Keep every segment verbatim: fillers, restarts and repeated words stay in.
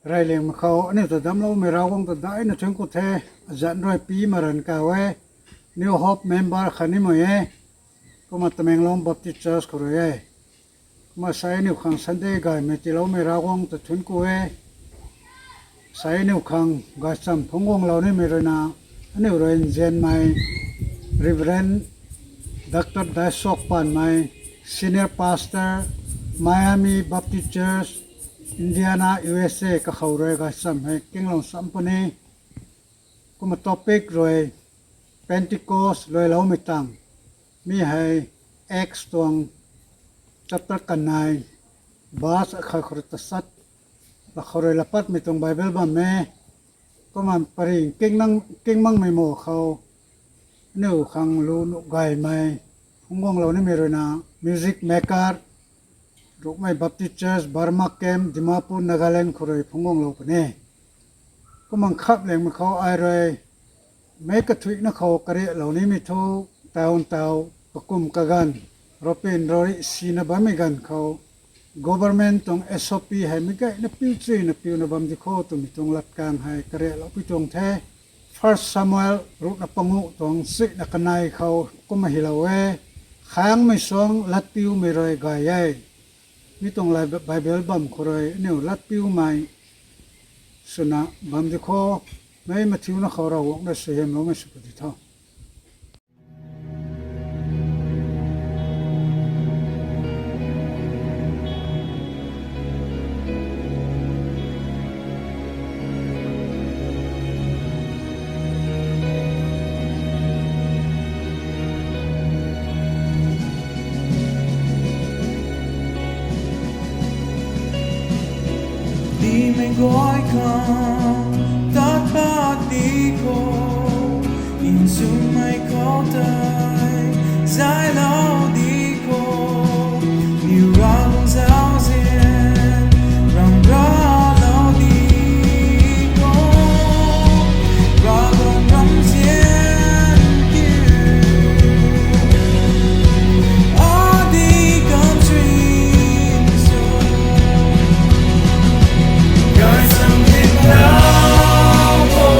Reyliangmei khou aniu ta damcloumei Ravguangc ta daina thuanc ku the. Azanc rui pi maran kaw e. New Hope member khatnimei e. Kumna Tamenglong Baptist Church khou rui e. Kumna sa aniu khang Sunday gaymei tiiloumei Ravguangc ta thuanc ku e. Sa aniu khang gaychamv phungc guanglou nimei ruina, aniu rui nzianmei Reverend Dai Suak Panmei, Senior Pastor, Miami Baptist Church, Indiana, U S A kakhou rui gaychamv hei kinglou sam puni. Kumna topic rui Pentecost luailoumei tang, mi hei Acts tuang chapter kanei, verse akhat khou rui tasat, la khou rui lapatmei tuang Bible bam e. Kumna pari kingmangmei mo khou aniu khang lu nuh gaymei phungc guanglou nimei ruina music maker, Rukmei Baptist Church, Burma Camp, Dimapur, Nagaland khou rui phungc guanglou puni. Kumna khapliangmei khou ai rui meic kathuicna khou kariaklou nimei thu, town tau, kakum kaganv, ropin rori sina bammei ganv khou, government tuang S O P hei meic gayna piu chuyna piuna bam di kho twmei tuang latkaeng hei kariaklou pui tuang the. First Samuel ruhna panguh tuang chuyna kanei khou kumna hylou e, khangmei suang latpiumei rui gay e. Mi tuang Bible bam khou rui aniu latpiumei swna bam di kho, meic mathiuna khou Ravguangc rui suaihiamloumei sw pudi tho. Dimei guay khang tat pat di kho, nchumhmei khou tei zaylou di kho, niw Ravguangc zauzian ramh raclou di kho, Ravguangc ramzian kiu, adi kan ching so, gaychamv dinc tau o,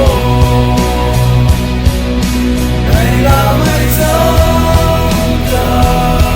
gayloumei zauc ta.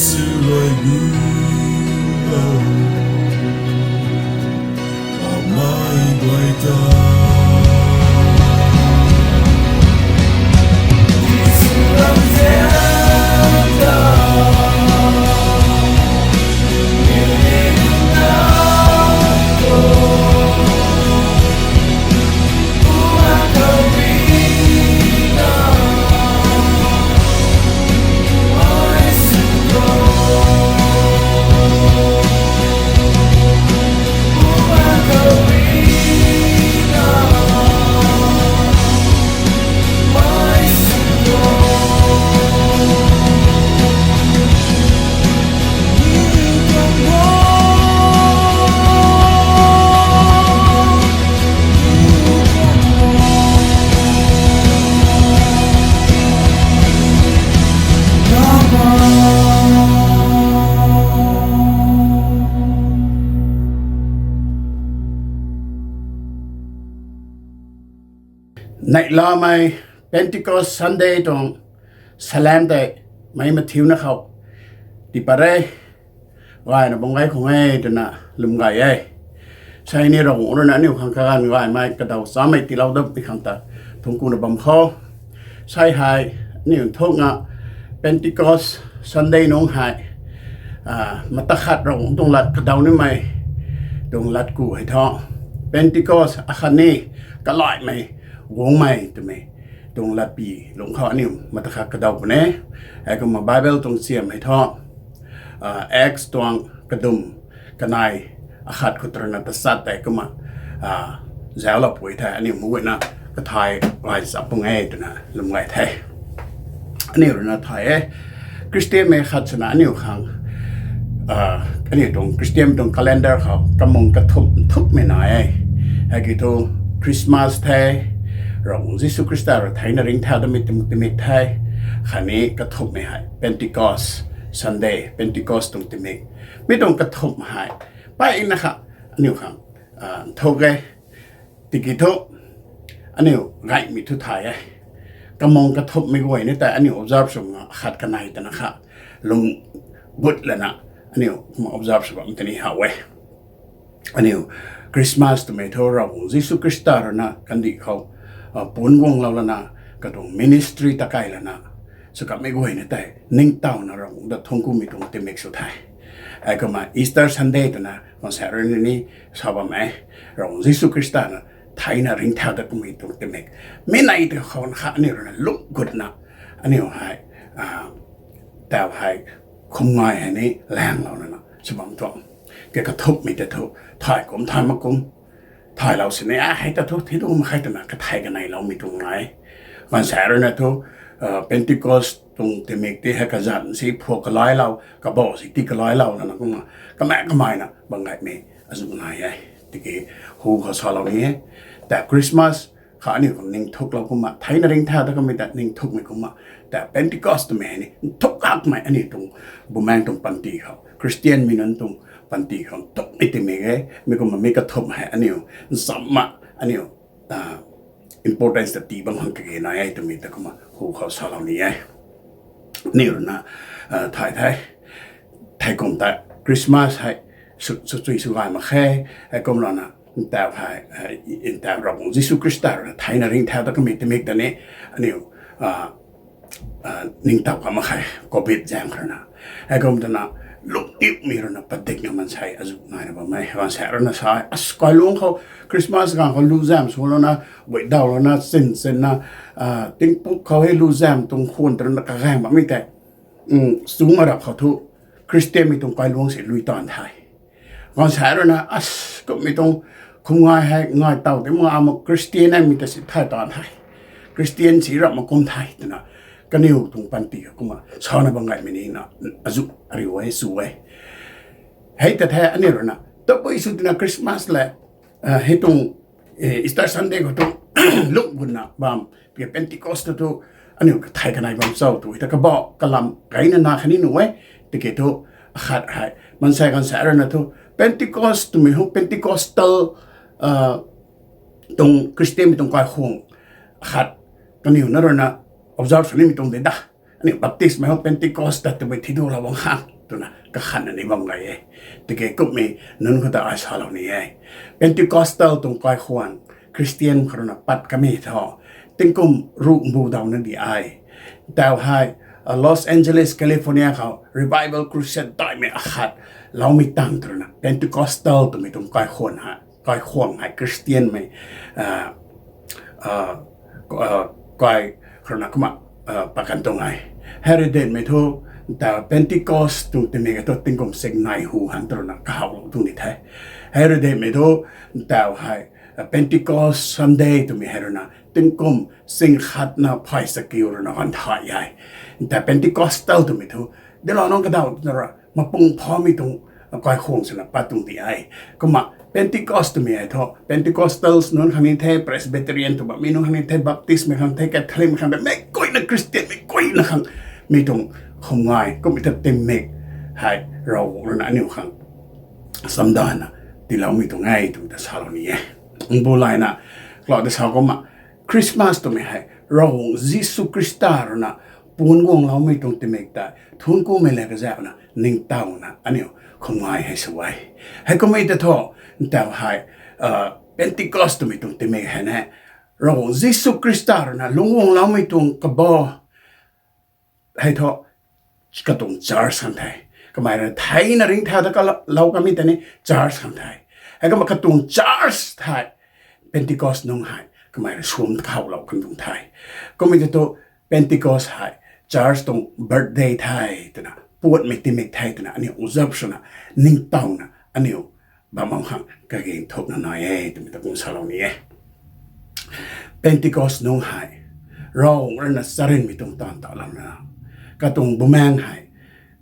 Siroi gu lo, amai guay ta. Neihlamei Pentecost Sunday tuang salam tei meic mathiuna khou tipat re. Gayna bam gay khang e twna lwm gay e. Sei ni Ravguangc rui na aniu khang kaganv gaymei kadaw chamei tiilou dat mi khang ta thuancku na bam khou. Sei hei aniu nthukna Pentecost Sunday nungc hei, mata khat Ravguangc tuang lat kadaw nimei tuang lat ku hei thu, Pentecost akhatni kalaihmei guangmei twmei tuang latpy lungc khou aniu mata khat kadaw puni. Heikumna Bible tuang siam hei thu, Acts tuang kadum kanei akhat khou rui na tachat tei kumna zauclou pui the, aniu muguayna kathay gay chap pung e twna lwm gay the. Aniu rui na thay e. Christianmei khat swna aniu khang, aniu tuang Christianmei tuang calendar khou kamung kathumh nthukmei nai e. Hei ki thu Christmas the, Ravguangc Jisu Khrista rui theina ringcthau datmei tingmik the. Khatni kathumhmei hei Pentecost Sunday, Pentecost tuang tingmik. Mi tuang kathumh hei mpeyna kha aniu khang nthuk e. Tiki thu aniu gaymei thu thay e. Kamung kathumhmei guay ni tei aniu observe swna khat kanei twna kha lung gut lana aniu kumna observe sw bam tei ni how e. Aniu Christmas twmei thu Ravguangc Jisu Khrista rui na kandih khou pun guanglou lana katuang ministry ta kai lana sw kamei guay ni tei ningtowna Ravguangc ta thuanckumei tuang tingmik sw the. Heikumna Easter Sunday twna maansei rui ni sa bam e. Ravguangc Jisu Khrista na theina ringcthau dat kummei tuang tingmik. Mi nei tei khou kha aniu rui na lung gutna aniu hei tau hei khum ngai hei ni langlou lana sw bam tuang. Ke kathumhmei tei thu thay kum thay mak kum thaylou sini a hei ta thu thei tu mak khe twna kathei kaneiloumei tuang nai. Maansei rui na thu Pentecost tuang tingmik tei hei kazanc si phuak kalailou, kabau si tii kalailou lana kumna kamei kameina bam gaymei azuh nai e. Tiki hu khou salou ni e. Ta Christmas kha aniu khang ningthuklou kumna theina ringcthau dat kamei ta ningthukmei kumna, ta Pentecost twmei hei ni nthuk kakmei aniu tuang bumaengc tuang panty khou, Christianmei nunc tuang panty khou nthukmei tingmik e. Mi kumna mi kathumh hei aniu nchamna aniu importance ta tii bam khang kage nai e twmei ta kumna hu khou salou ni e. Aniu rui na thay the. Thei kum ta Christmas hei sw chui sw gay mak khe. Heikumlana ntau hei, ntau Ravguangc Jisu Khrista rui na theina ringcthau dat kamei tingmik ta ni aniu ningtow kha mak khe, covid zaeng khou rui na. Heikum twna lungniumei rui na padikna maansei azuh naina bam e. Maansei rui na sa e, as kailuangc khou Christmas ganv khou lu zam swlouna, guay dawlouna, chin chinna, tingpuk khou hei lu zam tuang khwan ta rui na kagaeng bammei tei, chu ma rap khou thu Christianmei tuang kailuangc si lui taanv the. Maansei rui na as kummei tuang khum ngai hei ngai tow tei ma ama Christian hei mi ta si thay taanv the, Christian si rap mak kum the twna kaniw tuang panty khou kumna sana bam gaymei nina azuh ariu e, sw e. Hei ta the aniu rui na tabui sw twna Christmas le hei tuang Easter Sunday khou tu lung gutna bam, tiki Pentecost ta thu aniu kathei kanei bam cho tu ta kabau kalam kaina na khatni nuh e. Tiki thu akhat hei maansei gaanvsaekc rui na thu Pentecost twmei hu Pentecostal tuang Christianmei tuang kaikhwang akhat kaniw na rui na observe sw nimei tuang de da. Aniu Baptistmei hu Pentecost ta twmei thidulou bam khang twna kakhanna ni bam gay e. Tiki kumhmei nunc khou ta ai salou ni e. Pentecostal tuang kaikhwang Christian khou rui na pat kamei thu, tingkum ruh mbu daw na di ai. Tau hei, Los Angeles, California khou revival crusade daihmei akhat loumei tang tw rui na Pentecostal twmei tuang kaikhwang hei Christianmei kai khou rui na kumna pat kan tuang e. Hei rui dinmei thu, ta Pentecost tuang timik thu tingkum sing nai hu han tw rui na kahawlou tuang di the. Hei rui dinmei thu, tau hei Pentecost Sunday twmei hei rui na tingkum sing khatna phay chakiu rui na ganv thay e. Ta Pentecostal twmei thu, dilou nunc kadaw tw rui mapung phamei tuang kaikhwang swna pat tuang di e. Kumna Pentecost twmei hei thu Pentecostals nunc khang ni the, Presbyterian tw bammei nunc khang ni the, Baptistmei khang the, Catholicmei khang the, mei kuayna Christianmei kuayna khang mi tuang khum ngai kumhmei ta timik hei Ravguangc rui na aniu khang chamdanvna tiiloumei tuang e twmei ta salou ni e. Mbu layna, klou ta sa kumna, Christmas twmei hei Ravguangc Jisu Khrista rui na puanc guangloumei tuang timik tei thuanc kumei le kazauhna ningtowna aniu khum ngai hei sw e. Hei kumhmei ta thu, ntau hei Pentecost twmei tuang timik hei ne, Ravguangc Jisu Khrista rui na lungc guangloumei tuang kabo hei thu katuang church khang the. Kamei rui theina ringcthau ta kalou kamei tei ni church khang the. Hei kumna katuang church thei Pentecost nungc hei kamei rui suam kahawlou kan tuang the. Kumhmei ta thu Pentecost hei church tuang birthday the twna, puatmei timik the twna aniu observe swna ningtowna aniu bam bam khang kaging thukna nai e twmei ta kum salou ni e. Pentecost nungc hei Ravguangc rui na charynmei tuang taanv talouna, katuang bumaengc hei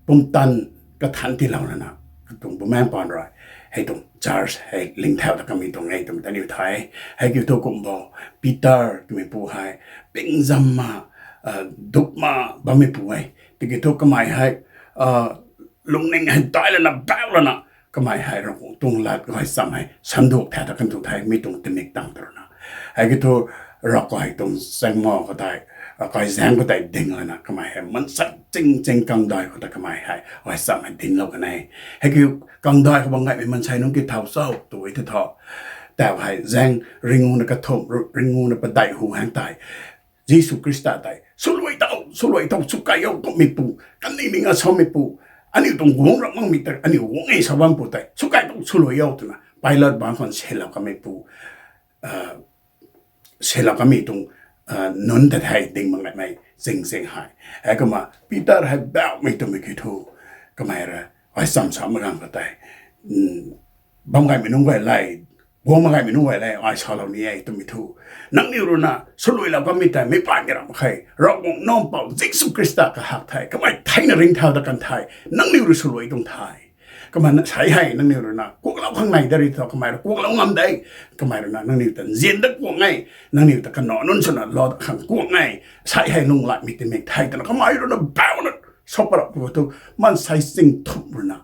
pumtan kathanc tiilouna, katuang bumaengc paan rui hei tuang church hei lingcthau ta kamei tuang e twmei ta aniu thay. Hei kiu thu kumbo, Peter twmeipu hei pingzamna, dukna bammeipu e. Tiki thu kamei hei lungning hei dai lana bauh lana kamei hei Ravguangc tuang lat gaychamv hei sanduak the ta kan tuang the mi tuang timik tang tw rui na. Hei kiu thu ravkai tuang chaengmei khou tei, ravkai zaeng khou tei ding lana kamei hei mansei ching ching kangdai khou ta kamei hei gaychamv hei dinclou kan e. Hei kiu kangdai khou bam gaymei mansei nunc ki thau cho tw e the thu, tau hei zaeng ringuna kathumh, ringuna padeih hu hang tei Jisu Khrista tei swluai tow, swluai tow, swkai o twmeipu, kaniw ning a sameipu, aniu tuang guangc ram makmei tei aniu guang e sa bampu tei swkai tow, swluai o twna Pilat bangc khwan selou kameipu, selou kamei tuang nunc ta thei ding mak gaymei ching ching hei. Hei kumna Peter hei bauhmei twmei kiu thu, kamei rui gaychamv sa mak ganv khou tei, bam gaymei nunc guay le, guang mak gaymei nunc guay le ai salou ni e twmei thu, nangniw rui na swluailou kamei tei meic paan ki ram khe, Ravguangc Nac Mpouh Jisu Khrista kahak the, kamei theina ringcthau ta kan the, nangniw rui swluai tuang the. Kumna sei hei nangniw rui na kuaklou khang nei da ri thu kamei rui kuaklou ngam de. Kamei rui na nangniw ta nzian dat kuang e, nangniw ta kanac nunc swna lou dat khang kuang e. Sei hei lunghlaicmei timik the twna kamei rui na bauhna sa parap tu thu, mansei ching thumh rui na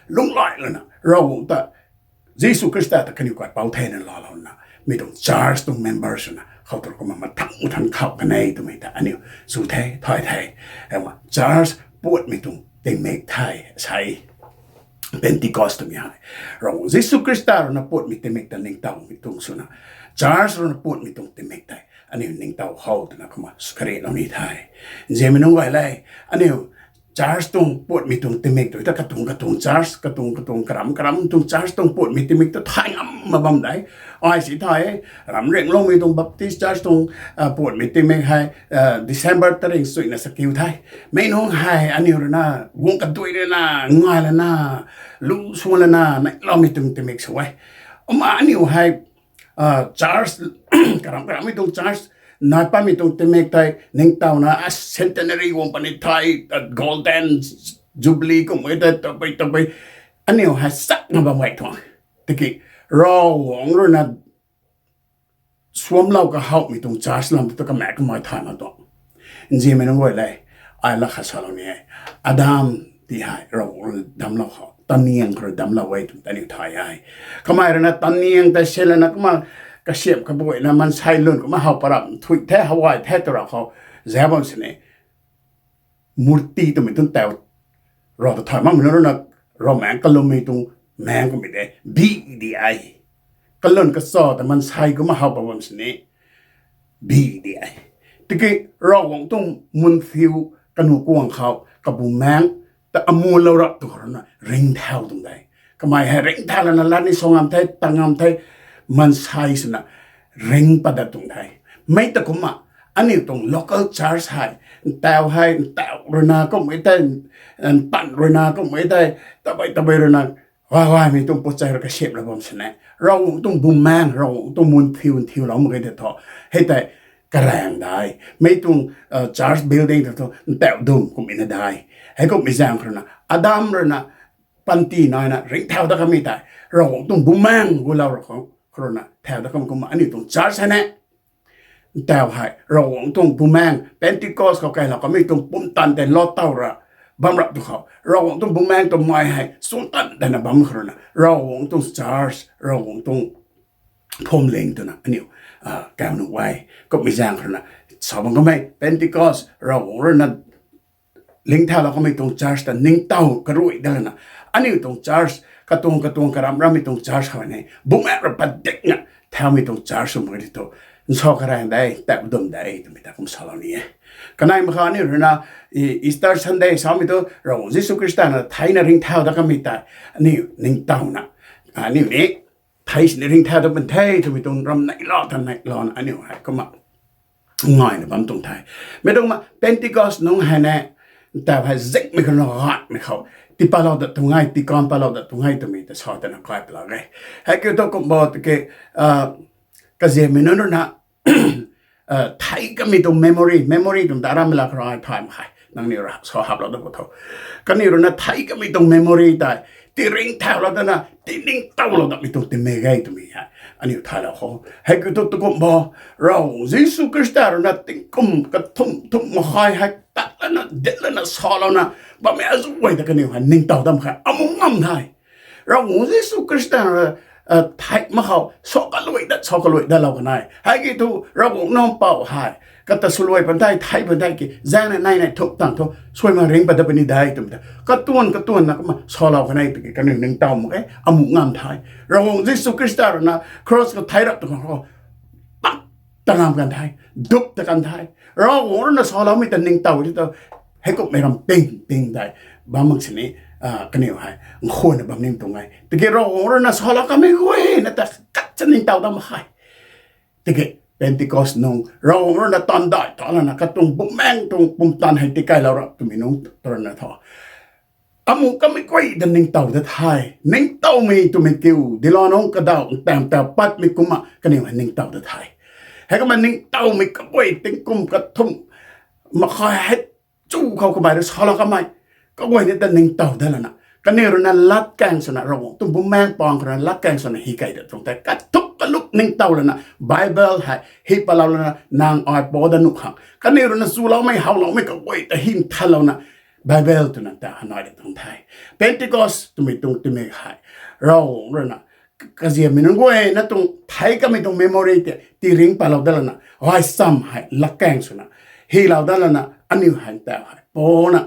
lunghlaic lana Ravguangc ta, Jisu Khrista ta kaniw kaipouc thena laalouna mi tuang church tuang member swna khou tu kumna mathang mathang khou kan e twmei ta aniu sw the, thay the. Kumna church puatmei tuang tingmik the sei. Pentecost twmei hei Ravguangc Jisu Khrista rui na puatmei tingmik ta ningtowmei tuang swna, church rui na puatmei tuang tingmik tei aniu ningtow khou twna kumna kariulou ni the. Nzianmei nunc guay le, aniu church tuang puatmei tuang tingmik tu ta katuang katuang church, katuang katuang karam karam tuang church tuang puatmei tingmik ta thay ngam mak bam de. Ai si thay e, Ramriangloumei tuang Baptist church tuang puatmei tingmik hei December tarik chuina chakiu the. Mi nunc hei aniu rui na guang kadui rui na, ngai lana, lu swan lana neihloumei tuang tingmik sw e. Kumna aniu hei church, karam karam mei tuang church nai patmei tuang tingmik tei ningtowna, a centenary guang puni the, golden jubilee kumhmei tei tabui tabui aniu hei chakna bam gay tuang. Tiki Ravguangc rui na suamlou kahawmei tuang church lam tu ta kamei kamei thay mak tuang. Nzianmei nunc guay le, ai lak khat salou ni e. Adam ti hei Ravguangc rui damclou khou, taniang khou rui damclou e twmei ta aniu thay e. Kamei rui na taniang tei selana kumna kasiamh kabuayna mansei lun kumna how parap thuy the, how gay the tw ra khou, zauc bam sini murti twmei tuang tau Rav ta thay makmei nunc rui na, Ravmaengc kalummei tuang maengc kummei de, bi di e. Kalun kacha ta maansei kumna how pat bam sini, bi di e. Tiki Ravguangc tuang munthiu kanu kuang khou, kabumaengc ta amuh lou rap tu khou rui na ringcthau tuang de. Kamei hei ringcthau lana lat ni sa ngam the, ta ngam the, maansei swna ring pat dat tuang the. Mei ta kumna, aniu tuang local church hei, ntau hei, ntau rui na kumhmei tei, ntan rui na kumhmei tei, tabei tabei rui na, gay gaymei tuang puchei rui kasiamh la bam sini. Ravguangc tuang bumaengc, Ravguangc tuang munthiu, nthiu lou mak ge tei thu. Hei tei karaeng dai. Mei tuang, church building ta thu ntau dum kumhmei na dai. Heikumhmei zaeng khou rui na, Adam rui na, panty naina ringcthau dat kamei tei, Ravguangc tuang bumaengc gu lou ra khou, khou rui na thau dat kamei kumna aniu tuang church hei ne. Ntau hei, Ravguangc tuang bumaengc, Pentecost khou kailou kamei tuang pumtan tei lou tow ra, bam rap tu khou, Ravguangc tuang bumaengc tuang mei hei, sungtan dana bam khou rui na, Ravguangc tuang church, Ravguangc tuang phwamling twna aniu, kau nuh e. Kumhmei zaeng khou rui na, sa bam kamei, Pentecost, Ravguangc rui na, ringcthau lou kamei tuang church ta ningtow karuai dat lana, aniu tuang church, katuang katuang karam rammei tuang church khou ne, bumaengc rui padikna thaumei tuang church sw mak ge tei thu, nsa karaeng de, ntau dum de twmei ta kum salou ni e. Kanei mak kha aniu rui na, Easter Sunday samei thu, Ravguangc Jisu Khrista na theina ringcthau dat kamei tei, aniu ningtowna, aniu ni thei sini ringcthau dat pan the twmei tuang ram neilou ta neilouna aniu hei kumna ngayna bam tuang the. Mei tuang ma Pentecost nungc hei ne, ntau hei zikmei khou na gatmei khou, tii patlou dat tuang e, tii kan patlou dat tuang e twmei ta sa tana kai palou e. Hei kiu thu kumbo tiki, kaziamei nunc rui na, thei kamei tuang memory, memory tuang ta rammei la khou rui thay mak khe. Nangniw rui sa haplou dat khou tho. Kaniw rui na thei kamei tuang memory tei, tii ringcthau lou dana, tii ningtow lou datmei tuang tingmik e twmei hei aniu thaylou khou. Hei kiu thu tu kumbo, Ravguangc Jisu Khrista rui na tingkum kathumh thumh makhai hei tat lana, dit lana, salouna bammei azuh guay ta kaniw hei ningtow dat mak khe, amuh ngam the. Ravguangc Jisu Khrista rui, thei mak khou, sa kaluai dat, sa kaluai datlou kanei. Hei kiu thu Ravguangc Nac Mpouh hei, kata swluai pan the, thei pan the ki, zaeng na nei nei thuk tang thu, suai mak ring pat dat puni de twmei ta, katuan katuan na kumna salou kanei tiki kaniw ningtow mak ge, amuh ngam the. Ravguangc Jisu Khrista rui na cross khou thei rap tu khang khou, pak ta ngam kan the, dup ta kan the. Ravguangc rui na saloumei ta ningtow ti tu, heikumhmei ram ping ping tei bam mak sini, kaniw hei nkhwanna bam ning tuang e. Tiki Ravguangc rui na salou kamei guay na ta kat cha ningtow dat mak khe. Tiki Pentecost nungc Ravguangc rui na taanv dai ta lana katuang bumaengc tuang pumtan hei tikailou rap twmei nungc tu rui na thu, amuh kamei guay ta ningtow dat the. Ningtowmei twmei kiu, dilau nungc kadaw ntang ta patmei kumna kaniw hei ningtow dat the. Heikumna ningtowmei kaguay tingkum kathumh makhai hei chu khou kamei rui salou kamei kaguay ni ta ningtow dat lana, kaniw rui na latkaeng swna, Ravguangc tuang bumaengc pang khou rui na latkaeng swna hi kei dat tuang tei, kathuk kaluk ningtow lana, Bible hei hi patlou lana, nang ai pa dat nuh khang, kaniw rui na chuloumei howloumei kaguay ta hi nthanlouna, Bible twna ta hanai dat tuang the. Pentecost twmei tuang tingmik hei, Ravguangc rui na, kaziamei nunc guay na tuang thei kamei tuang memory tei tii ring patlou dat lana, gaychamv hei latkaeng swna, hilou dat lana, aniu hei ntau hei puna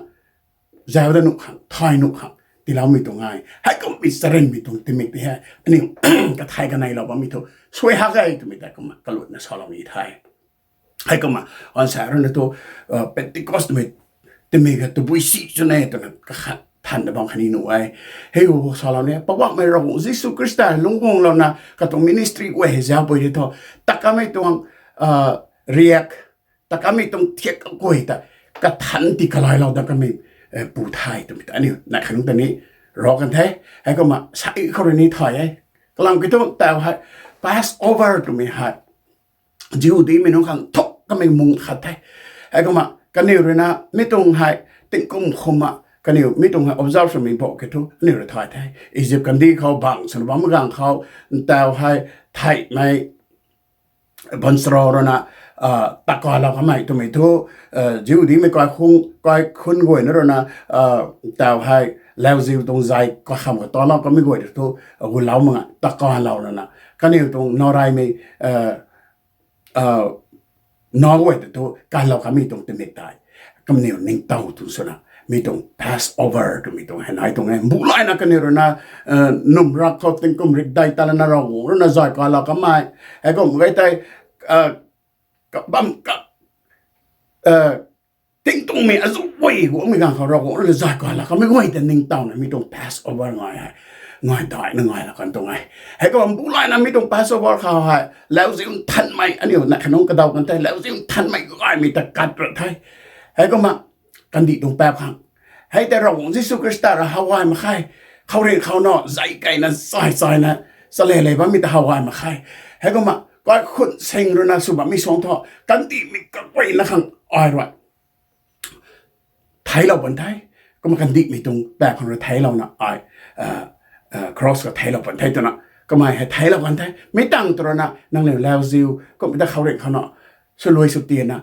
zauc dat nuh khang, thay nuh khang tiiloumei tuang e. Heikumhmei charynmei tuang tingmik tei hei aniu kathei kaneilou bammei thu suai hak e twmei tei kumna kaluaina salou ni the. Heikumna, ansa rui na thu, Pentecost twmei tingmik kha tabui si sw ne twna kakhat than da bam khatni nuh e. Hei u salou ni, Poubauhmei Ravguangc Jisu Khrista lungc guanglouna katuang ministry guay hei zauc pui tei thu, takamei tuang, riak, takamei tuang thiak kaguay ta kathan tii kalailou dat kamei pu the twmei ta aniu nai khat nunc ta ni rav kan the. Heikumna sa khou rui ni thay e. Kalam kiu thu ntau hei Passover twmei hei Jihudimei nunc khang thuk kamei mung khat the. Heikumna kaniw rui na mi tuang hei tingkum khumna kaniw mi tuang hei observe swmei bo kiu thu aniu rui thay the. Egypt kandih khou bang swna bam ganv khou ntau hei theihmei baanchara rui na, takalou kamei twmei thu, Jihudimei kaikhun guayna rui na, ntau hei lauziu tuang zei kakham khou talou kamei guay ta thu, gulou mak nga takalou lana, kaniw tuang nareymei, nac guay ta thu kalou kamei tuang tingmik tei, kaniw ningtow tuang swna, mi tuang Passover twmei tuang hei nai tuang e. Mbu layna kaniw rui na, num rak khou tingkum rikdei ta lana Ravguangc rui na zay kala kamei. Heikum gay tei, kabam ka, tingtungmei azuh guay guangmei ganv khou Ravguangc rui na zay kala kamei guay ta ningtowna mi tuang Passover ngai hei, ngai daihna ngai la kan tuang e. Heikum mbu layna mi tuang Passover khou hei lauziu nthanmei aniu na khanungc kadaw kan the, lauziu nthanmei gaymei ta kat ra the. Heikumna kandih tuang paap khang hei tei Ravguangc Jisu Khrista rui how gay mak khe. Khouringh khou na zay keyna zay chayna chalele bammei ta how gay mak khe. Heikumna kaikhun sing rui na sw bammei suang thu kandihmei kaguayna khang ai rui theiclou pan the. Kumna kandihmei tuang paap khang rui theiclouna ai cross khou theiclou pan the twna kamei hei theiclou kan the. Mi tangv tu rui na nangniw lauziu kummei ta khouringh khou na swluai sw tiana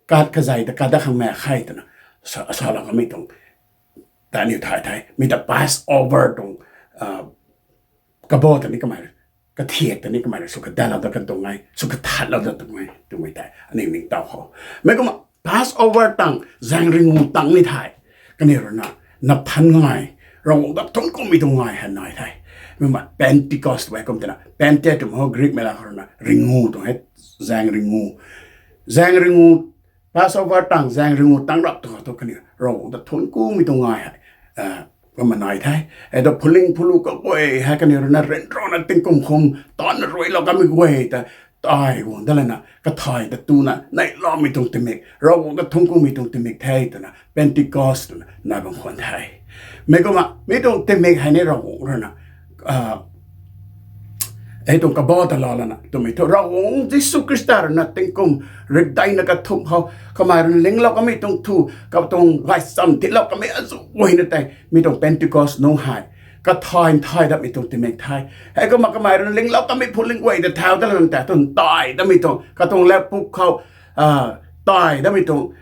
kat kazay ta kat dat khang mak khe twna salou kamei tuang ta aniu thay the. Mi ta Passover tuang kabo ta ni kamei kathiak ta ni kamei rui sw kadatlou dat kan tuang e, sw kathatlou dat tuang e twmei tei aniu ningtow khou. Mei kumna Passover tangv zaeng ringu tangc ni thei kaniw rui na napthan ngai, Ravguangc ta thuanc kummei tuang ngai hei nai the. Mei kumna Pentecost tw e kum twna Pente twmei hou Greekmei la khou rui na ringu tuang e, zaeng ringu, zaeng ringu Passover tangv zaeng ringu tangc rap tu khou thu kaniw Ravguangc ta thuanc kummei tuang ngai hei kumna nai the. Hei ta phuling phulu kaguay hei kaniw rui na ryanrana tingkum khum taanna ruailou kamei guay ta tei guang dat lana kathay ta tuna neihloumei tuang tingmik, Ravguangc ta thuanc kummei tuang tingmik the twna Pentecost twna nai bam khwan the. Mei kumna mi tuang tingmik hei ni Ravguangc rui na hei tuang kabo ta laa lana twmei thu Ravguangc Jisu Khrista rui na tingkum rikdeina kathumh khou kamei rui na linglou kamei tuang thu, katuang gaychamv tiilou kamei azuh guayna tei mi tuang Pentecost nungc hei kathay nthay datmei tuang tingmik the. Heikumna kamei rui na linglou kamei phuling guay ta thau dat lana tei tu ntay datmei tuang katuang latpuk khou tei datmei tuang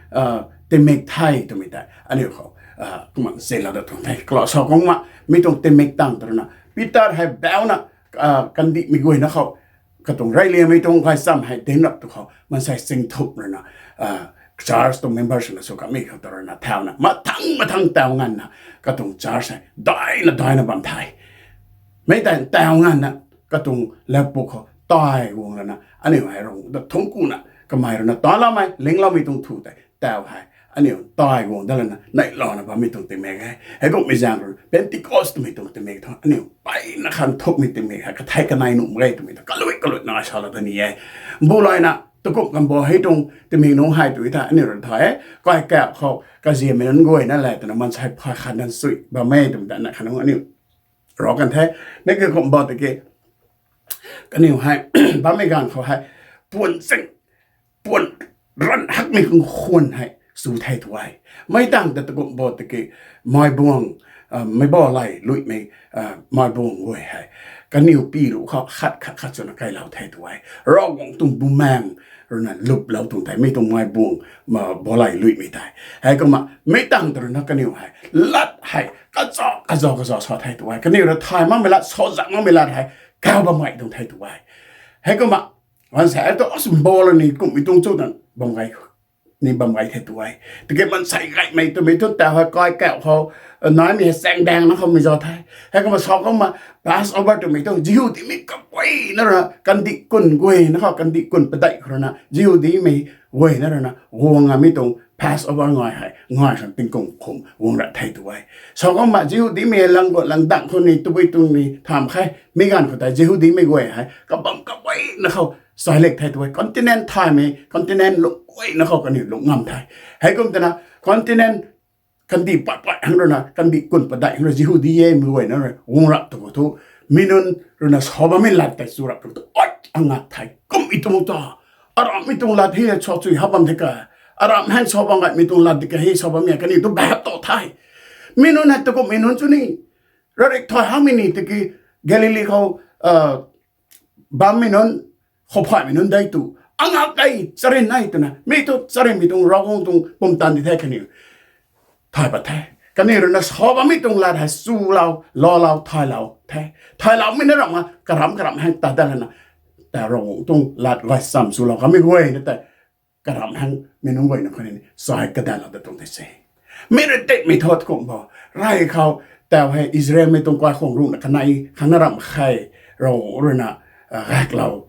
tingmik the twmei tei aniu khou kumna nzianlou dat tuang the. Kala sa kumna mi tuang tingmik tangv tu rui na Peter hei bauna kandihmei guayna khou katuang reyliangmei tuang gaychamv hei dinc rap tu khou maansei singthumh rui na church tuang member swna sw kamei khou tu rui na thauna mathang mathang taw nganvna katuang church hei daina daina bam the. Mei tei taw nganvna katuang latpuk khou tei guang lana aniu hei Ravguangc ta thuanc kuna kamei rui na taloumei lingloumei tuang thu tei taw hei aniu tei guang dat lana neihlouna bammei tuang tingmik e. Heikumhmei zaeng rui Pentecost twmei tuang tingmik thu aniu mpeyna khan thukmei tingmik hei kathei kanei nuh mak ge twmei ta kalui kalui nai salou ta ni e. Mbu layna takumh kambo hei tuang tingmik nungc hei tu thei aniu rui thay e, kaikak khou kaziammei nunc guayna le twna maansei phay khat dan sui bam e twmei ta na khanungc aniu rau kan the. Mei kaikumbo tiki kaniw hei bammei ganv khou hei puan zing, puan ranv hakmei khang khwan hei sw the tu e. Mei tangv ta takumbo tiki meibuang, meic bo lay luimei meibuang guay hei kaniw pi ruh khou khat khat khat swna kailou the tu e. Ravguangc tuang bumaengh rui na luplou tuang tei mi tuang meibuang, bo lay luimei tei. Heikumna mei tangv ta rui na kaniw hei lat hei kaza kaza kaza sa the tu e. Kaniw rui thay makmei lat, sa zang makmei lat hei kaw bammei tuang the tu e. Heikumna maansei tu asmbol ni kummei tuang chu tan bam gay ni bam gay the tu e. Tiki maansei gaymei twmei thu taw hei kaikak khou naimei hei chaeng daeng na khoumei za the. Heikumna sa kumna Passover twmei thu Jihudimei kaguayna rui na kandih kun guayna khou kandih kun padeih khou rui na Jihudimei guayna rui na guang a mi tuang Passover ngai hei ngai san tingkum khum guang rat the tu e. Sa kumna Jihudimei hei lang guat lang dang khou ni tabui tuang ni tham khe. Mi ganv khou tei Jihudimei guay hei kabam kaguayna khou sailek the tu e. Continent thaymei continent lungc guayna khou kaniw lungc ngam the. Heikum twna continent kandih pat pat hang rui na kandih kun padeih hang rui Jihudi e mei guayna rui guang rap tu khou thu mi nunc rui na sa bammei lat tei chu rap tu khou thu ot angak the. Kummei tuang ta aramhmei tuang lat hei sa chui ha bam the ka, aramh hang sa bam gaymei tuang lat di ka hei sa bammei kaniw tu bap to the. Mi nunc hei takumhmei nunc chu ni rarik thay hakmei ni tiki Galili khou bammei nunc, khou phaymei nunc dei tu angak kei charyn e twna mi thu charynmei tuang Ravguangc tuang pumtan di the kaniw thay pat the. Kaniw rui na sa bammei tuang lat hei chulou, loulou, thaylou the. Thayloumei na ramh a karamh karamh hang tat dat lana ta Ravguangc tuang lat gaychamv chulou kamei guayna tei karamh hang mi nunc guayna khou ni chai kadatlou dat tuang the se. Mi rui titmei thu kum bo, rey khou, tau hei Israelmei tuang kaikhwang ruhna kanei khang na ramh khe, Ravguangc ruina gaeklou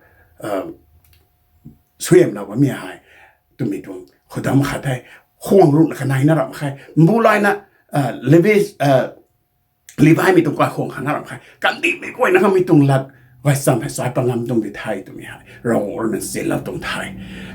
suaihiamlou bammei hei twmei tuang khudam khat the. Khwang ruhna kanei na ramh khe, mbu layna Levi, Levimei tuang kaikhwang khang na ramh khe, kandihmei guayna khang mi tuang lat gaychamv hei chai pat ngam tuang di the twmei hei Ravguangc ruina nzianlou tuang the.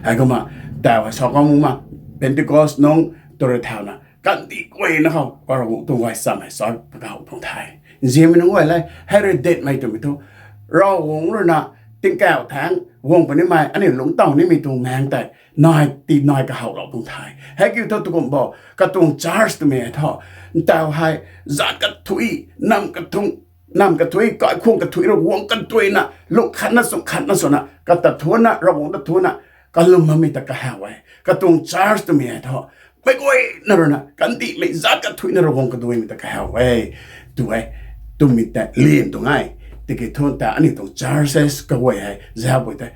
Heikumna tau hei sa kau ma, Pentecost nungc tw rui thauna kandih guayna khou Ravguangc tuang gaychamv hei chai pat kau tuang the. Nzianmei nunc guay le, hei rui ditmei twmei thu, Ravguangc ruina tingkauh thaeng guang punimei aniu lungc taw nimei tuang maeng tei nai ti nai kahowlou tuang the. Hei kiu thu tu kum bo, katuang church twmei hei thu, ntau hei zat kathuic, nam kathuic, nam kathuic, kaikhwang kathuic, Ravguangc kathuicna lungc khatna chwn khatna swna kata thuanna, Ravguangc ta thuanna kalum bammei ta kahaw e. Katuang church twmei hei thu, meic guayna ruina kandihmei zat kathuicna Ravguangc kaduaimei ta kahaw e, tw e, twmei ta lian tuang e. Tiki thu ta aniu tuang churches kaguay hei zauc pui tei,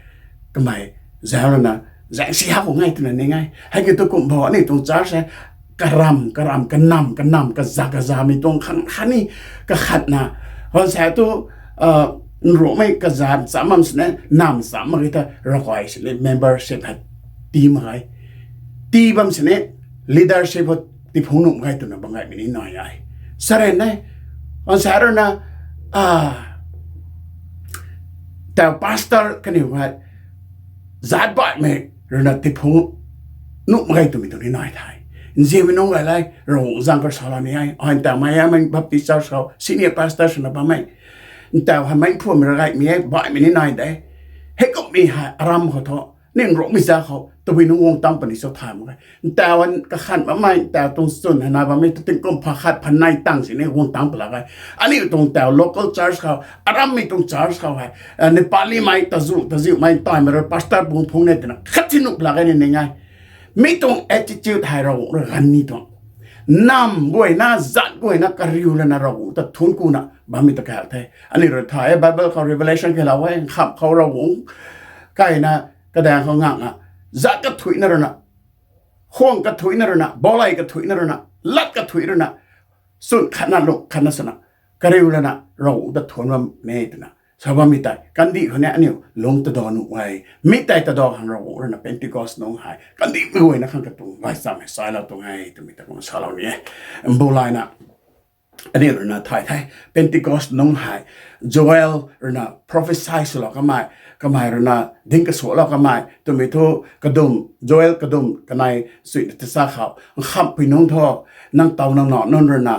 kamei zauc lana zaeng si hak khou ngai twna ning e. Hei kiu thu kum bo, aniu tuang church hei karam karam, kanam kanam, kaza kazamei tuang khang khatni kakhatna, hansa tu nruhmei kaza cham bam sini, nam cham mak ge ta ravkai sini membership hei tii mak ge. Tii bam sini leadership hou tiphungc nuh mak ge twna bam gaymei ni nai e. Saren e, hansa ruina tau pastor kaniw hei zat baihmei ruina tiphungc nuh mak ge twmei tuang ni nai the. Nzianmei nunc guay le, Ravguangc zaeng khou salou ni e. Ai ntau Miami Baptist Church khou senior pastor swna bam e. Ntau hei meic phuamei ragaymei e, baihmei ni nai de. Heikummei hei aram khou thu, ning ruhmei za khou tabui nunc guang tang puni cho thay mak ge. Ntau kakhan bammei, ntau tuang chwn hei nai bammei tu tingkum pha khat pha nei tang sini guang tang pala ge. Aniu tuang tau local church khou, arammei tuang church khou hei, Nepalimei, tazu taziumei, taimei rui pastor bung phungc ne twna khat si nuh pala ge ni ning e. Mi tuang attitude hei Ravguangc rui ganv ni tuang, nam guayna, zat guayna kariu lana Ravguangc ta thuanc kuna bammei ta kahaw the. Aniu rui thay e, Bible khou Revelation khalou e, nkhamh khou Ravguangc kaina kadaeng khou ngakna, zat kathuicna ruina, khwang kathuicna ruina, balei kathuicna ruina, lat kathuic ruina, chwn khatna lungc khatna swna kariu lana Ravguangc ta thuanc bam e twna sa bammei tei kandih khou ni aniu lungc tadaw nuh e. Mi tei tadaw khang Ravguangc ruina Pentecost nungc hei kandihmei guayna khang katuang gaychamv hei chailou tuang e twmei ta kumna salou ni e. Mbu layna aniu ruina thay the, Pentecost nungc hei Joel ruina prophecy swlou kamei, kamei ruina ding kasualou kamei twmei thu, kadum, Joel kadum kanei suina tisa khou, nkhamhpui nungc thu, nang tow nang nac nunc ruina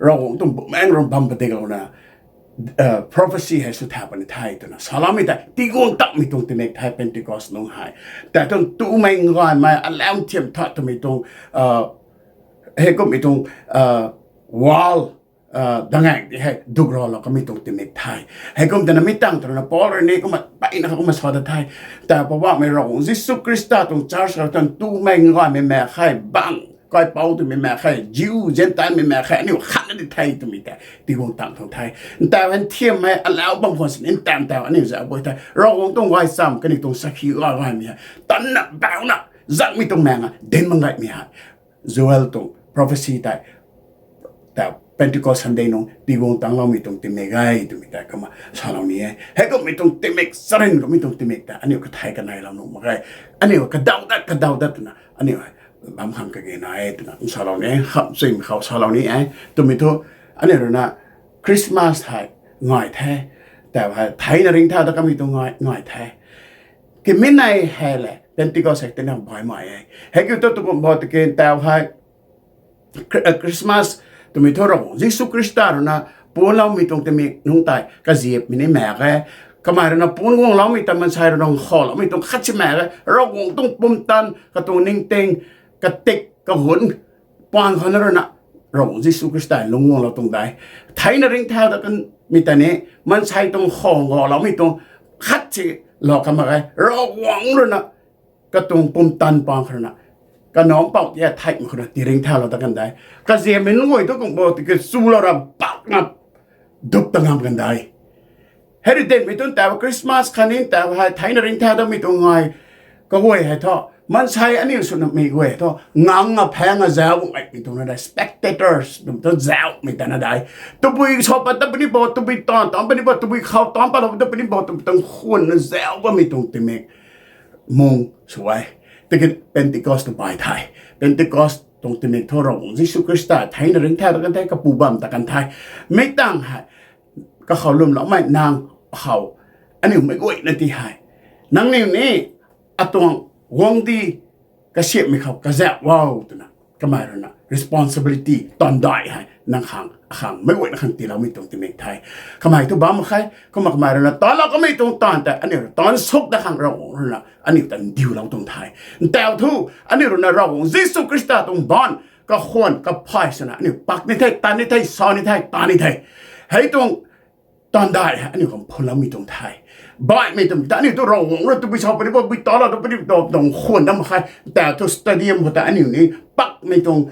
Ravguangc tuang bumaengc ram bam padiklouna prophecy hei sw thau puni the twna saloumei tei tiguang takmei tuang tingmik the Pentecost nungc hei. Tei tuang tumei ngaymei alau thiam tha twmei tuang, heikummei tuang wall dangaeng ti hei dukralou kamei tuang tingmik the. Heikum twna mi tang twna Paul rui ni kumna peyna kumna sa ta the. Tei Poubauhmei Ravguangc Jisu Khrista tuang church khou tuang tumei ngaymei maek khe, bang kaipouc twmei maek khe, Jew Gentile mei maek khe, aniu khatna di the twmei tei tiguang tang tuang the. Ntau hei nthiammei alau bam khwan sini ntau ntau aniu zauc pui the. Ravguangc tuang gaychamv kaniw tuang sakhi gay gaymei hei tanna bauna zangmei tuang maeng a dinc mak gaymei hei Joel tuang prophecy tei ta Pentecost Sunday nungc tiguang tangloumei tuang tingmik e twmei tei kumna salou ni e. Heikummei tuang tingmik, charyn kummei tuang tingmik tei aniu kathei kaneilou nuh mak ge. Aniu kadaw dat kadaw dat twna aniu hei bam khang kage na e twna salou ni e. Khamhchuimei khou salou ni e. Twmei thu aniu ruina Christmas hei ngai the, tau hei theina ringcthau dat kamei tuang ngai the. Kiminei hei le Pentecost hei tina baihmei e. Heikiu thu tu kum bo tiki tau hei Christmas twmei thu Ravguangc Jisu Khrista ruina puancloumei tuang tingmik nungc tei kaziapmei ni maek e. Kamei ruina puanc guangloumei ta maansei ruina nkhavloumei tuang khat si maek e. Ravguangc tuang pumtan, katuang ningting, katik kagunc paan khou na ruina Ravguangc Jisu Khrista lungc guanglou tuang de. Theina ringcthau dat kamei ta ni maansei tuang khav nkhavloumei tuang khat si lou ka mak ge. Ravguangc ruina katuang pumtan paan khou ruina, kanac mpouh ti theihmei khou ruina ti ringcthaulou dat kan de. Kaziapmei nunc guay thu kum bo tiki chulou ra bakna dup ta ngam kan de. Hei rui dinhmei tuang tau Christmas khatni tau hei theina ringcthau datmei tuang ngai kaguay hei thu Maansei aniu swna mei guay thu ngang a phaeng a zauc guangmei tuang na dai, spectators twmei thu zaucmei ta na dai. Tabui sa pat ta puni bo, tabui taanv taanc puni bo, tabui khou taanc patlou ta puni bo twmei tuang khwan na zauc bammei tuang tingmik mung sw e. Tiki Pentecost ta bai the. Pentecost tuang tingmik thu Ravguangc Jisu Khrista theina ringcthau ta kan the, kapu bam ta kan the. Mi tangv hei kakhou lwmloumei nang khou aniu mei guayna ti hei, nangniw ni atuang guangcdic kasiamhmei khou kazauh o twna kamei ruina responsibility taanv dai hei nang khang, akhang mei guayna khang tiiloumei tuang tingmik the. Kamei thu bam mak khe, kumna kamei ruina taanclou kamei tuang taanv tei aniu rui taanc suk dat khang Ravguangc ruina aniu ta ndiulou tuang the. Ntau thu aniu ruina Ravguangc Jisu Khrista tuang baanc kakhwan kaphay swna aniu pak ni the, tan ni the, sa ni the, tan ni the. Hei tuang taanv dai hei aniu khang phunloumei tuang the. Baihmei tuang ta aniu tu Ravguangc rui tabui sa puni bo, tabui taanclou ta puni bo tuang khwan dat mak khe. Ntau thu stadium khou ta aniu ni pakmei tuang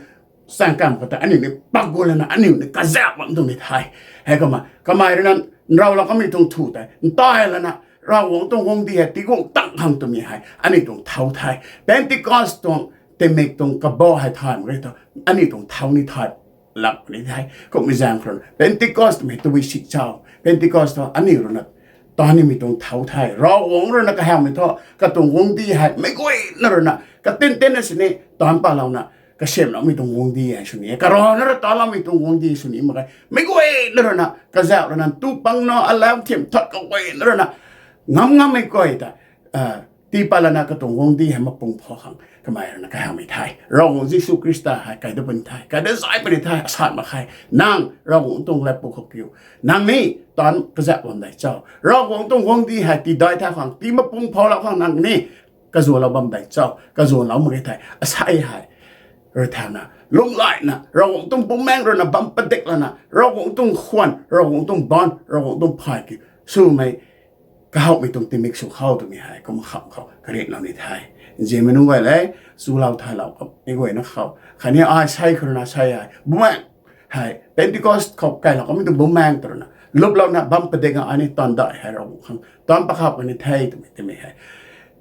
chaengkam khou ta aniu ni pak gu lana aniu ni kazauh bam tuang ni the. Heikumna kamei ruina nrowlou kamei tuang thu tei ntay lana Ravguangc tuang guangcdic hei tiiguang tang khang twmei hei aniu tuang thau the. Pentecost tuang tingmik tuang kabau hei thay mak ge thu aniu tuang thau ni thay lak ni the. Kummei zaeng khou ruina Pentecost twmei tabui si cho? Pentecost thu aniu ruina taanv nimei tuang thau the. Ravguangc ruina kahawmei thu katuang guangcdic hei mei guayna ruina katintinna sini taanc patlouna kasiamhloumei tuang guangcdic hei sw ni e. Karana rui taancloumei tuang guangcdic sw ni mak ge. Mei guayna ruina kazauh lana tu pangna alau thiam thot kaguayna ruina ngam ngammei guay ta tii pat lana katuang guangcdic hei mapung pha khang kamei ruina kahawmei the. Ravguangc Jisu Khrista hei kai dat puni the, kai dat zay puni the, asat mak khe. Nang Ravguangc tuang lat pw khou kiu, nang ni taanc kazauh bam dei cho? Ravguangc tuang guangcdic hei tii dai thau khang, tii mapung phalou khang nang ni kazuanlou bam dei cho? Kazuanlou mak ge thei, asei hei rui thauna lunghlaina Ravguangc tuang bumaengc ruina bam padik lana Ravguangc tuang khwan, Ravguangc tuang baanc, Ravguangc tuang phay kiu swmei kahawmei tuang tingmik sw khou twmei hei kum kham khou karianlou ni the. Nzianmei nunc guay le, chulou thaylou kamei guayna khou khatni ai sei khou ruina sei hei bumaengc hei Pentecost khou kailou kamei tuang bumaengc tw ruina luplouna bam padik a ai ni taanv dai hei Ravguangc khang taanc pakhap kani the twmei, twmei hei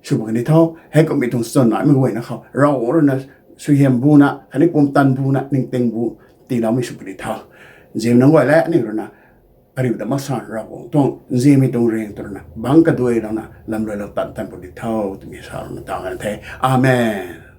sw bam kani tho. Heikummei tuang chwn naimei guayna khou Ravguangc ruina suaihiam buna khatni pumtan buna ningting bu tiiloumei sw kani tho. Nzianmei nunc guay le, aniu ruina ariu ta mak san Ravguangc tuang nzianmei tuang ring tw ruina bangc kaduailouna lamluailou tan tan puni tho twmei sa ruina taw kan the. Amen.